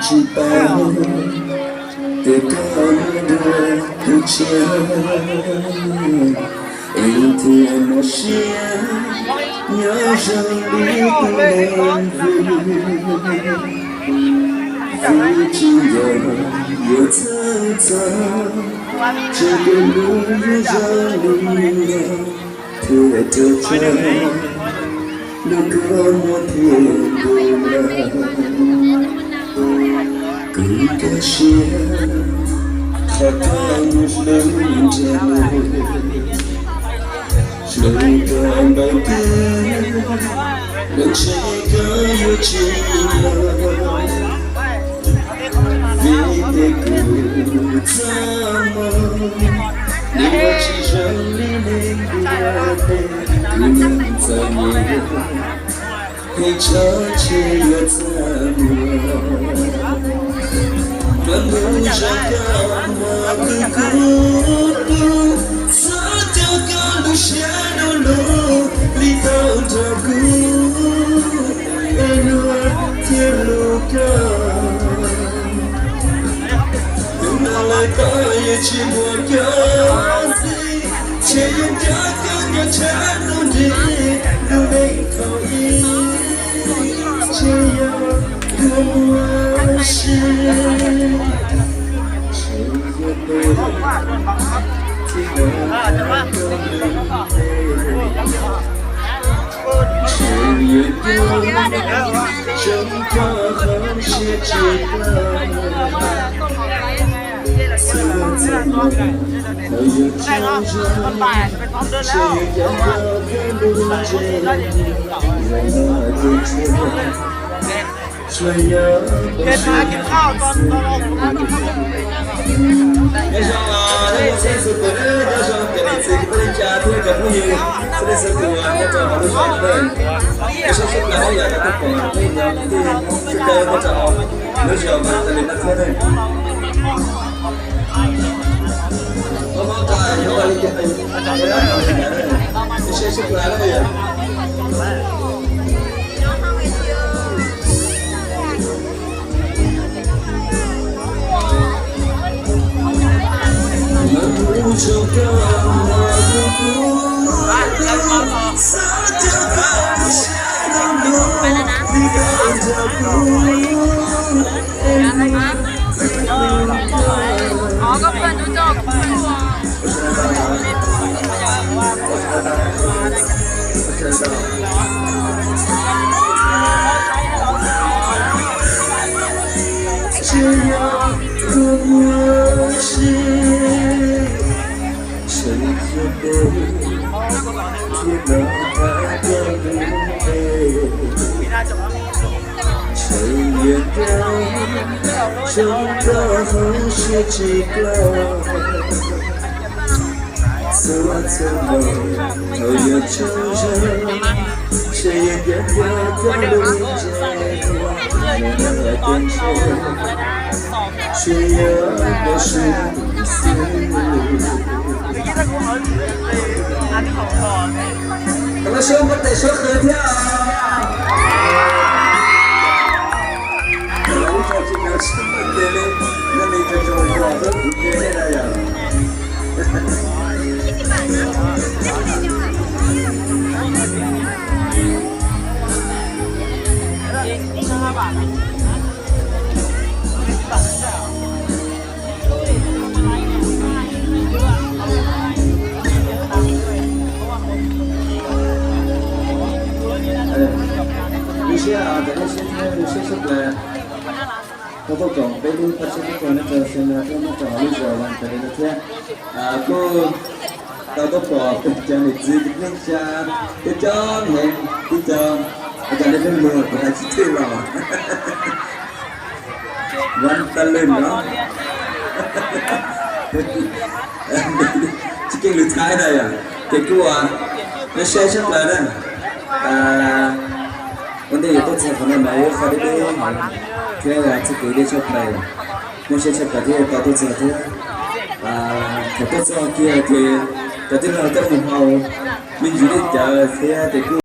Tsis paub tias koj yuav dua kuv tshiab, es thiaj mos siab nyob zoo li tus neeg vwm. Vwm tsis nco yuav txhawj txog, tsuas kawg lub yuav zoo li no thiaj raws txog lub koj muag thiaj ntuj lawm. Kuv nkag siab qhov koj mus hlub ntsej muag, hlub koj npaum twg los ntshe koj yuav tsis los. Vim tias kuv txaj muag, nws tsis zoo li neeg ntiaj teb, kuv txom nyem heev tshaj ntshe yuav txaj muag. Koj mus zov koj mos kub kub, txhob coj koj lub siab dub lug li tau nrog kuv, es luag thiaj hlub koj. Hnub no lawv tau yeej tsis muaj cov txiv, ntshe yuav nco koj nco tshaj tus nrig lub neej thaum ub, ntshe yog koj muaj sia, ntshe yog tus txiv no koj lub neej, ntshe yuav nco zoo koj hauv siab tsis ploj. Txhua txhua moo thaum yuav tsaug zog, ntshe yuav coj koj nyob nruab ntseg, zaum no ces ntshe tsuas yog peb sib xwb. Nyob zoo, nyob zoo txhua leej txhua tus, nyob zoo cov niam txiv kwv tij neej tsa thiab cov phooj ywg txhua leej txhua tus nyob rau hauv lub zos no. Ib sab sib plawg hauj yam rau tub pom tej nyuag kwv tij kwv tij nyob rau lub zos mas tas li no thiab ne. Ib sab sib plawg na yom. Tseem yog tus muaj sia, tseem yog tus thiab los pab koj lub neej, tseem yog tus zoo koj hauv siab tsis ploj. Txhua txhua moo thaum yuav tsaug zog, ntshe yuav nco koj lub ntsej muag, ntshe yuav pom zoo xwb. Koj los suab npawb tes suab qhwv thiab os. Ib tsoom tsis tau suab npawb tes li, nej li tsoom zoo los suab kuv ke nej na yom. Lub siab, lub siab tshaj plaws, tau tuaj koom peb lub paj tsib tub rog nyob rau Xeem Las thiab nyob rau hauv lub zos Vas Thav Lis no thiab. Kuj tau tuaj pom cov niam txiv kwv tij neej tsa, coob coob heev, ib co, ua cas nej pheej luag kuv hais tsis thwj los. Vas Thav Lis no, tsis keej lus Thaib na yom, ces kuj ua, nej saib tshaj plaws na. Ua ntej yuav tuaj txog qhov no mas yog qhov deb deb heev thiab txoj kev deb tshaj plaws, muaj siab tshaj plaws thiab tau tuaj txog thiab. Thaum tuaj txog kiag ces cov tij laug tuaj mus haus me ntsis dej cawv thiab ces kuj